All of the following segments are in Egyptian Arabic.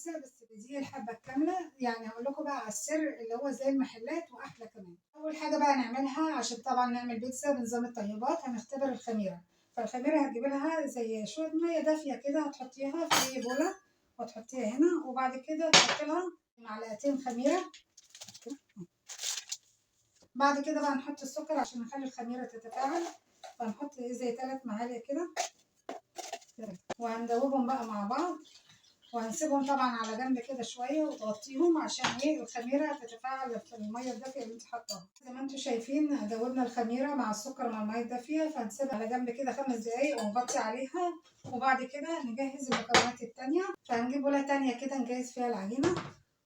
البيتزا بس بدقيق الحبة الكاملة. يعني هقول لكم بقى على السر اللي هو زي المحلات واحلى كمان. اول حاجة بقى نعملها عشان طبعا نعمل بيتزا بنظام الطيبات هنختبر الخميره. فالخميره هتجيب لها زي شوية مية دافيه كده، هتحطيها في بوله وتحطيها هنا، وبعد كده تحط لها معلقتين خميره. بعد كده بقى نحط السكر عشان نخلي الخميره تتفاعل، فنحط زي 3 معالق كده، وهندوبهم بقى مع بعض، وهنسيبهم طبعا على جنب كده شوية وتغطيهم عشان ايه الخميره تتفاعل في المية الدافيه اللي انت حطاها. زي ما انتم شايفين دوبنا الخميره مع السكر مع المية الدافيه، فهنسيبها على جنب كده 5 دقايق ونغطي عليها، وبعد كده نجهز المكونات التانية. فهنجيب بوله تانية كده نجهز فيها العجينة،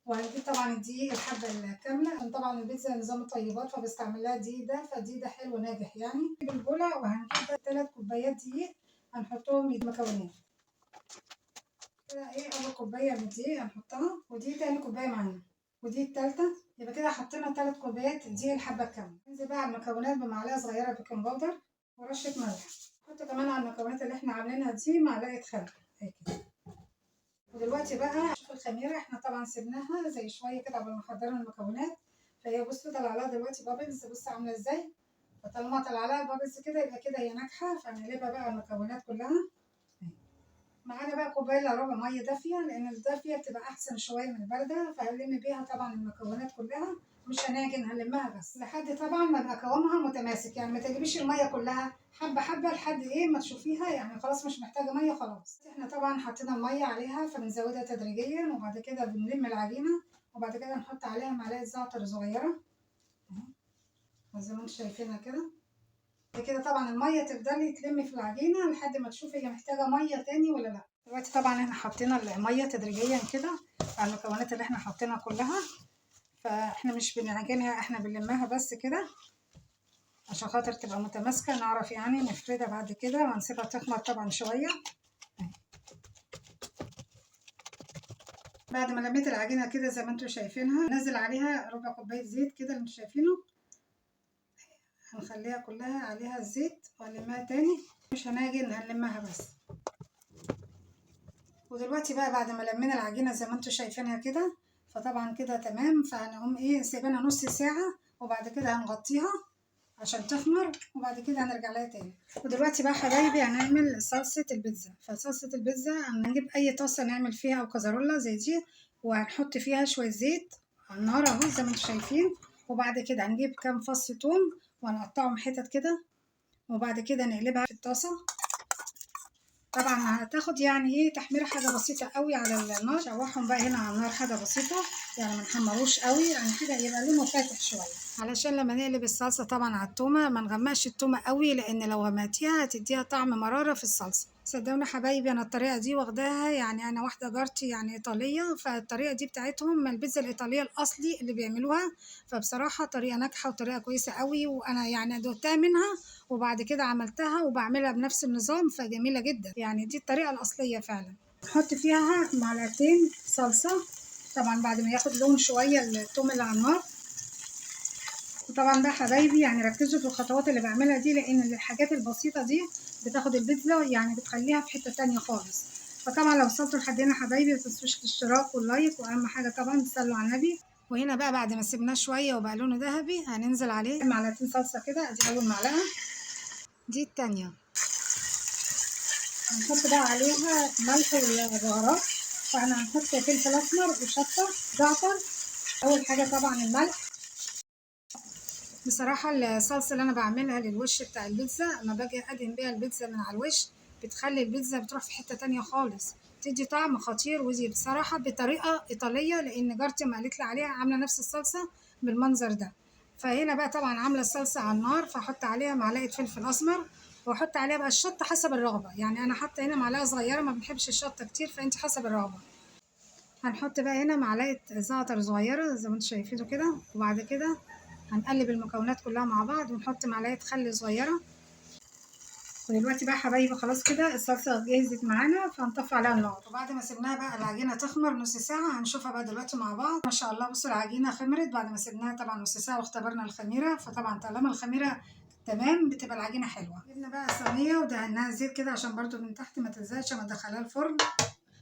وهنجيب طبعا الدقيق الحبة الكاملة عشان طبعا البيتزا نظام الطيبات فبستعمل لها دقيق ده، فالدقيق ده حلو ناجح يعني. نجيب البوله وهنجيب 3 كوبايات دقيق هنحطهم المكونات كده. ايه اول كوباية من الدقيق هنحطها، ودي تاني كوباية معانا، ودي التالتة. يبقى كده حطينا 3 كوبايات دقيق الحبة الكاملة. ننزل بقى على المكونات بمعلقه صغيرة baking powder ورشه ملح. نحط كمان على المكونات اللي احنا عاملينها دي معلقه خل اهي كده. ودلوقتي بقى شوف الخميره احنا طبعا سيبناها زي شوية كده قبل ما حضرنا المكونات، فهي بصوا طلع لها دلوقتي bubbles، بصوا عامله ازاي. فطالما طلع لها bubbles كده يبقى كده هي ناجحة. فهنقلبها بقى المكونات كلها. معانا بقى كوباية الا ربع مية دافيه، لان الدافيه بتبقى احسن شوية من البارده، فهنلم بيها طبعا المكونات كلها، مش هنعجن هنلمها بس لحد طبعا ما يبقى قوامها متماسك. يعني ما تجيبيش المية كلها، حبه حبه لحد ايه ما تشوفيها يعني خلاص مش محتاجه مية خلاص. احنا طبعا حطينا المية عليها فبنزودها تدريجيا، وبعد كده بنلم العجينة، وبعد كده نحط عليها معلقه زعتر صغيرة زي ما انتم شايفينها كده. كده طبعا المية تفضلي تلمي في العجينة لحد ما تشوفي هي محتاجه مية تاني ولا لا. دلوقتي طبعا احنا حطينا المية تدريجيا كده على المكونات اللي احنا حطيناها كلها، فاحنا مش بنعجنها، احنا بنلمها بس كده عشان خاطر تبقى متماسكة، نعرف يعني نفردها بعد كده، وهنسيبها تخمر طبعا شوية. بعد ما لميت العجينة كده زي ما انتم شايفينها، نزل عليها ربع كوباية زيت كده اللي انتم شايفينه، هنخليها كلها عليها الزيت وهنلمها تاني، مش هنعجن هنلمها بس. ودلوقتي بقى بعد ما لمينا العجينة زي ما انتم شايفينها كده، فطبعا كده تمام. فهنقوم ايه سيبينها نص ساعة، وبعد كده هنغطيها عشان تخمر، وبعد كده هنرجع لها تاني. ودلوقتي بقى حبايبي هنعمل صلصه البيتزا. فصلصه البيتزا هنجيب اي طاسه نعمل فيها او كازارولا زي دي، وهنحط فيها شوية زيت على النار اهو زي ما انتم شايفين، وبعد كده هنجيب كام فص توم وهنقطعهم حتت كده، وبعد كده نقلبها في الطاسه. طبعا هتاخد يعني ايه تحميره حاجة بسيطة قوي على النار. شوحهم بقى هنا على النار حاجة بسيطة، يعني ما نحمروش قوي، يعني حاجة يبقى لونه فاتح شوية، علشان لما نقلب الصلصه طبعا على التومه ما نغمقش التومه قوي، لان لو غمقتيها هتديها طعم مرارة في الصلصه. صدقوني حبايبي انا الطريقة دي واخداها، يعني انا واحدة جارتي يعني ايطالية، فالطريقه دي بتاعتهم البيتزا الايطالية الاصلي اللي بيعملوها، فبصراحة طريقه ناجحة وطريقه كويسة قوي، وانا يعني دوقتها منها وبعد كده عملتها وبعملها بنفس النظام، فجميله جدا. يعني دي الطريقة الاصلية فعلا. نحط فيها معلقتين صلصه طبعا بعد ما ياخد لون شوية الثوم اللي على النار. وطبعا بقى حبايبي يعني ركزوا في الخطوات اللي بعملها دي، لان الحاجات البسيطة دي بتاخد البيتزا يعني بتخليها في حتة تانية خالص. فطبعا لو وصلتوا لحد هنا حبايبي ما تنسوش الاشتراك وال like، واهم حاجة طبعا تصلوا على النبي. وهنا بقى بعد ما سيبناه شوية وبقى لونه ذهبي هننزل عليه معلقتين صلصه كده، ادي اول معلقه، دي التانية. هنحط بقى عليها ملح والبهارات، فاحنا هنحط فلفل اسمر وشطه زعتر. اول حاجة طبعا الملح. بصراحة الصلصه اللي انا بعملها للوش بتاع البيتزا، اما باجي ادهن بيها البيتزا من على الوش بتخلي البيتزا بتروح في حتة تانية خالص، تدي طعم خطير. ودي بصراحة بطريقة ايطالية، لان جارتي ما قالت لي عليها عامله نفس الصلصه بالمنظر ده. فهنا بقى طبعا عامله الصلصه على النار، فاحط عليها معلقه فلفل اسمر، واحط عليها بقى الشطه حسب الرغبة. يعني انا حاطه هنا معلقه صغيرة، ما بنحبش الشطه كتير، فانت حسب الرغبة. هنحط بقى هنا معلقه زعتر صغيرة زي ما انتم شايفينه كده، وبعد كده هنقلب المكونات كلها مع بعض، ونحط معلقه خل صغيرة. ودلوقتي بقى حبايبي خلاص كده الصلصه جهزت معانا، فهنطفي عليها النار. وبعد ما سيبناها بقى العجينة تخمر نص ساعة هنشوفها بقى دلوقتي مع بعض. ما شاء الله بصوا العجينة خمرت بعد ما سيبناها طبعا نص ساعة واختبرنا الخميره، فطبعا طالما الخميره تمام بتبقى العجينة حلوة. جبنا بقى صينية ودهناها زيت كده عشان برده من تحت ما تلزقش ما ندخلها الفرن.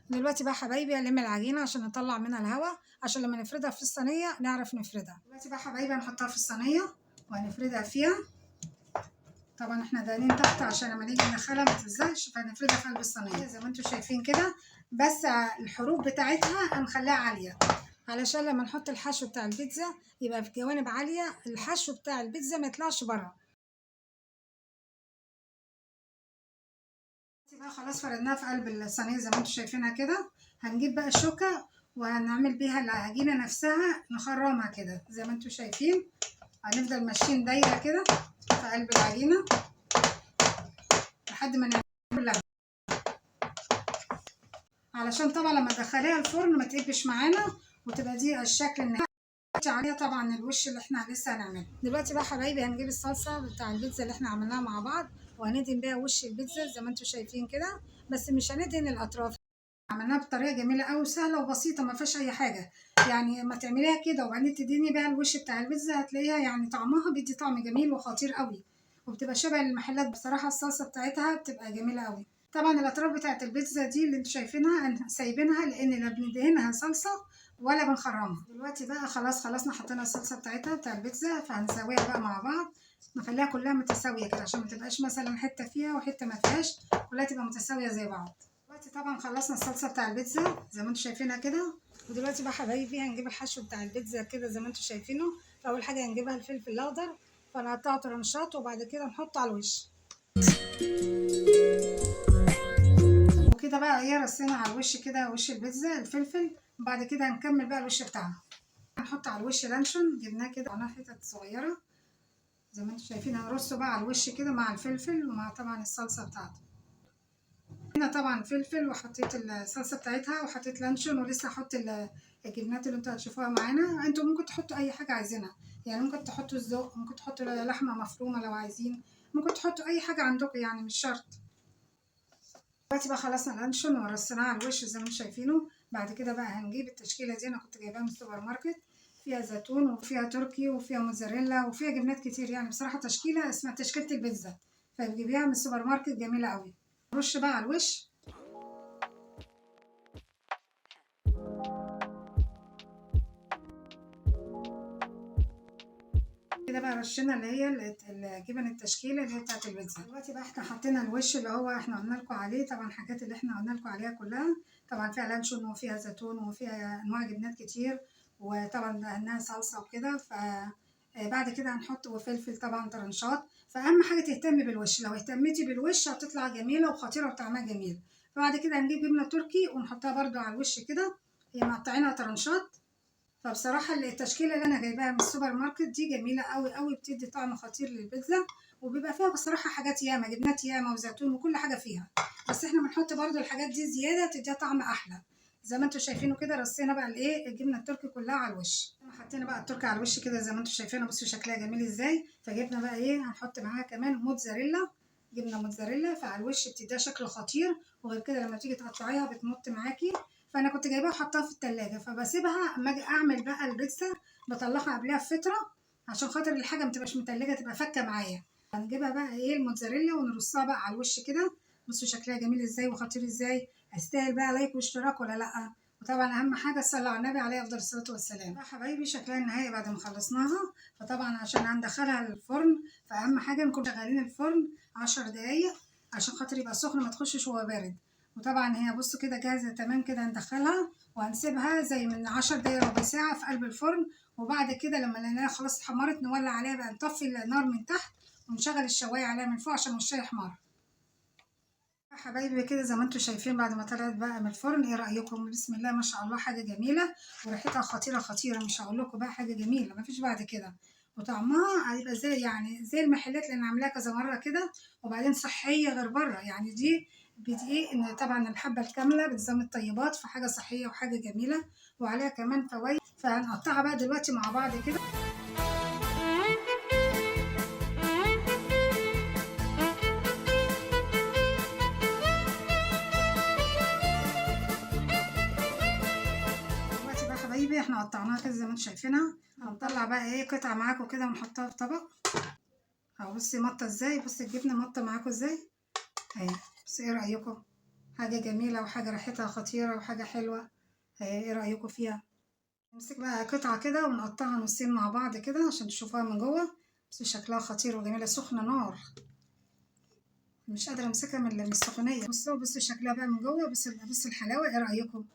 دلوقتي بقى حبايبي هنلم العجينة عشان نطلع منها الهواء، عشان لما نفردها في الصينية نعرف نفردها. دلوقتي بقى حبايبي هنحطها في الصينية وهنفردها فيها. طبعا احنا دهنين تحت عشان لما نيجي ندخلها ما تلزقش، فهنفردها في قلب الصينية زي ما انتم شايفين كده. بس الحروف بتاعتها هنخليها عالية علشان لما نحط الحشو بتاع البيتزا يبقى في جوانب عالية، الحشو بتاع البيتزا ما يطلعش بره. بقى خلاص فردناها في قلب الصينية زي ما انتم شايفينها كده. هنجيب بقى الشوكة وهنعمل بيها العجينة نفسها، نخرمها كده زي ما انتم شايفين. هنفضل ماشيين دايرة كده في قلب العجينة لحد ما نعمل كلها، علشان طبعا لما تدخليها الفرن ما تقبش معانا وتبقى دي الشكل النهائي عليها طبعا الوش اللي احنا لسه هنعمله. دلوقتي بقى حبايبي هنجيب الصلصه بتاع البيتزا اللي احنا عملناها مع بعض، وهندهن بيها وش البيتزا زي ما انتم شايفين كده، بس مش هندهن الاطراف. عملناها بطريقة جميلة قوي، سهلة وبسيطة، ما فيهاش اي حاجة. يعني ما تعمليها كده وبعدين تدهني بيها الوش بتاع البيتزا هتلاقيها يعني طعمها بيدي طعم جميل وخطير قوي، وبتبقى شبه المحلات. بصراحة الصلصه بتاعتها بتبقى جميلة قوي. طبعا الاطراف بتاعت البيتزا دي اللي انتم شايفينها سايبينها لان لا بندهنها صلصه ولا بنخرمها. دلوقتي بقى خلاص خلصنا، حطينا الصلصه بتاعتها بتاع البيتزا، فهنسويها بقى مع بعض، نخليها كلها متساوية كده عشان ما تبقاش مثلا حتة فيها وحتة ما فيهاش، كلها تبقى متساوية زي بعض. دلوقتي طبعا خلصنا الصلصه بتاع البيتزا زي ما انتم شايفينها كده. ودلوقتي بقى حبايبي هنجيب الحشو بتاع البيتزا كده زي ما انتم شايفينه. فاول حاجة هنجيبها الفلفل الاخضر، فنقطعه ترنشات وبعد كده نحطه على الوش. وكده بقى ايه رصينا على الوش كده وش البيتزا الفلفل. وبعد كده هنكمل بقى الوش بتاعنا. هنحط على الوش لانشون، جبناه كده قطعناه حتت صغيرة زي ما انتم شايفين. هنرصه بقى على الوش كده مع الفلفل ومع طبعا الصلصه بتاعته. هنا طبعا فلفل، وحطيت الصلصه بتاعتها، وحطيت لانشون، ولسه هحط الجبنات اللي انتوا هتشوفوها معانا. انتوا ممكن تحطوا اي حاجة عايزينها، يعني ممكن تحطوا الزق، ممكن تحطوا لحمه مفرومه لو عايزين، ممكن تحطوا اي حاجة عندكم، يعني مش شرط. دلوقتي بقى خلصنا اللانشون ورصيناه على الوش زي ما انتم شايفينه. بعد كده بقى هنجيب التشكيلة دي، انا كنت جايباها من السوبر ماركت، فيها زيتون وفيها تركي وفيها موتزاريلا وفيها جبنات كتير، يعني بصراحة تشكيله اسمها تشكيله البيتزا، فبتجيبيها من السوبر ماركت جميلة قوي. رش بقى على الوش. كده بقى رشينا اللي هي الجبن التشكيلة اللي هي بتاعت البيتزا. دلوقتي بقى احنا حطينا الوش اللي هو احنا قلنا لكم عليه، طبعا الحاجات اللي احنا قلنا لكم عليها كلها، طبعا فيها لانشون وفيها زيتون وفيها انواع جبنات كتير، وطبعا دهناها صلصه وكده. فبعد كده هنحط وفلفل طبعا طرنشات. فاهم حاجة تهتمي بالوش، لو اهتميتي بالوش هتطلع جميلة وخطيرة وطعمها جميل. فبعد كده هنجيب جبنه تركي ونحطها برده على الوش كده، هي مقطعينها طرنشات. فبصراحة التشكيلة اللي انا جايباها من السوبر ماركت دي جميلة قوي قوي، بتدي طعم خطير للبيتزا، وبيبقى فيها بصراحة حاجات ياما، جبنات ياما وزيتون وكل حاجة فيها، بس احنا بنحط برده الحاجات دي زيادة تديها طعم احلى. زي ما انتم شايفينه كده رصينا بقى الايه الجبنة التركي كلها على الوش. حطينا بقى التركي على الوش كده زي ما انتم شايفينها، بصوا شكلها جميل ازاي. فجبنا بقى ايه هنحط معاها كمان موتزاريلا، جبنه موتزاريلا، فعلى الوش بتديها شكل خطير. وغير كده لما تيجي تقطعيها بتمط معاكي. فانا كنت جايباها وحطاها في التلاجة، فبسيبها اما اجي اعمل بقى البيتزا بطلعها قبلها بفترة عشان خاطر الحاجة ما تبقاش متلجه، تبقى فكه معايا. هنجيبها بقى ايه الموتزاريلا ونرصها بقى على الوش كده. بصوا شكلها جميل ازاي وخطير ازاي. هستاهل بقى لايك واشتراك ولا لا؟ وطبعا اهم حاجة الصلاة على النبي عليه افضل الصلاة والسلام. بقى حبايبي شكلها النهائي بعد ما خلصناها. فطبعا عشان هندخلها الفرن، فاهم حاجة نكون شغالين الفرن 10 دقايق عشان خاطر يبقى سخن ما تخشش وهو بارد. وطبعا هي بصوا كده جاهزة تمام كده، هندخلها وهنسيبها زي من 10 دقايق ربع ساعة في قلب الفرن. وبعد كده لما لقيناها خلاص اتحمرت نولع عليها بقى، نطفي النار من تحت ونشغل الشوايه عليها من فوق عشان وشها يحمر. حبايبي كده زي ما انتم شايفين بعد ما طلعت بقى من الفرن، ايه رايكم؟ بسم الله ما شاء الله، حاجة جميلة وريحتها خطيرة خطيرة، مش هقول لكم بقى، حاجة جميلة مفيش بعد كده. وطعمها هيبقى زي يعني زي المحلات اللي انا عاملاها كذا مرة كده. وبعدين صحية غير بره، يعني دي بدقيق ان طبعا الحبة الكاملة بنظام الطيبات، فحاجه صحية وحاجه جميلة وعليها كمان فوائد. فهنقطعها بقى دلوقتي مع بعض كده. دلوقتي بقى حبايبي احنا قطعناها كده زي ما انتم شايفينها. هنطلع بقى ايه قطعه معاكم كده ونحطها في طبق. اهو بصي مطه ازاي، بصي الجبنة مطه معاكم ازاي اهي. بس ايه رايكم؟ حاجة جميلة وحاجة ريحتها خطيرة وحاجة حلوة. ايه رأيكم فيها؟ نمسك بقى قطعة كده ونقطعها نصين مع بعض كده عشان تشوفوها من جوه. بس شكلها خطير وجميلة، سخنة نار، مش قادرة امسكها من السخونية. بصوا شكلها بقى من جوه. بصوا الحلاوة، ايه رأيكم؟